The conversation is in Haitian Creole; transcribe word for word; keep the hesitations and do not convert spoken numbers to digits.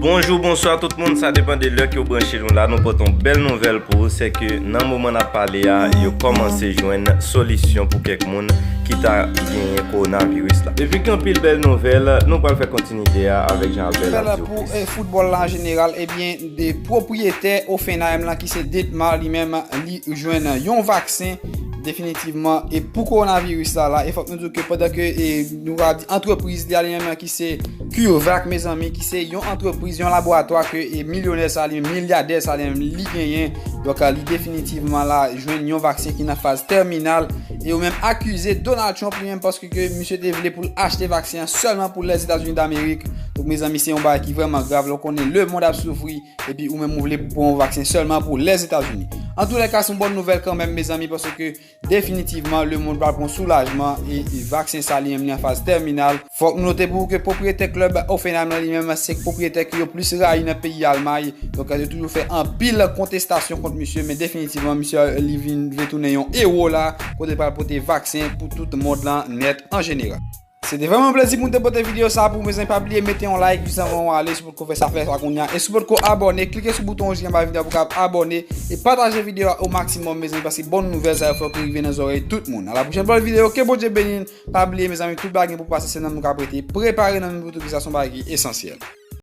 Bonjou, bonswa tout moun, sa depann de lè ke w branche nou la. Nou pote yon bèl nouvèl pou ou, se ke nan moman n ap pale a, yo kòmanse jwenn solisyon pou kèk moun ki ta genyen kowonaviris la. Epi gen anpil bèl nouvèl, nou pral fè kontinite a avèk Jean Albert ap di w plis. Pou foutbòl la an jeneral, ebyen, de pwopriyetè Hoffenheim lan ki se Dietmar, li menm li jwenn yon vaksen definitivman e pou kowonaviris la la. E fòk nou di ke pandan ke e, nou va di antrepriz li a li menm ki se CureVac, mezanmi, ki se yon antrepriz, yon laboratwa ke e milyonè sa li menm, milyadè sa li menm li genyen. Donk li definitivman la jwenn yon vaksen ki nan faz tèminal. E yo menm akize Donald Trump li menm paske ke misye te vle pou l achte vaksen an sèlman pou Lèzetazini Damerik. Donk mezanmi, se yon bagay ki vrèman grav. Lè w konnen lemonn ap soufri epi ou menm ou vle pran yon vaksen sèlman pou Lèzetazini. Antoulèka, se yon bòn nouvèl kanmenm, mezanmi, paske definitivman lemonn pral pran soulajman e, e vaksen sa li menm li an faz tèminal. Fòk nou note pou ou ke pwopriyetè klèb Hoffenheim lan li menm se pwopriyetè ke yo plis rayi nan peyi Almay. Donk yo toujou fè anpil kontestasyon kont misye, men definitivman misye li vin vle tounen yon ewo la, kote l pral pote vaksen pou tout mond lan nèt an jeneral. Se te vrèman yon plezi pou m te pote videyo sa pou ou, mezanmi, pa bliye mete yon like jis anvan w ale, si w potko fè sa, fè sa kounye a. E si w potko abòne, klike sou bouton wouj ki anba videyo a pou w kapab abòne e pataje videyo a o maksimòm, mezanmi, paske bòn nouvèl sa yo fòk li rive nan zòrèy tout moun. A la pwochèn pou lòt videyo, ke Bondye beni n. Pa bliye, mezanmi, tout bagay gen pou pase, se nan nou k ap rete. Prepare nan men pou tout ki sa se yon bagay ki esansyèl.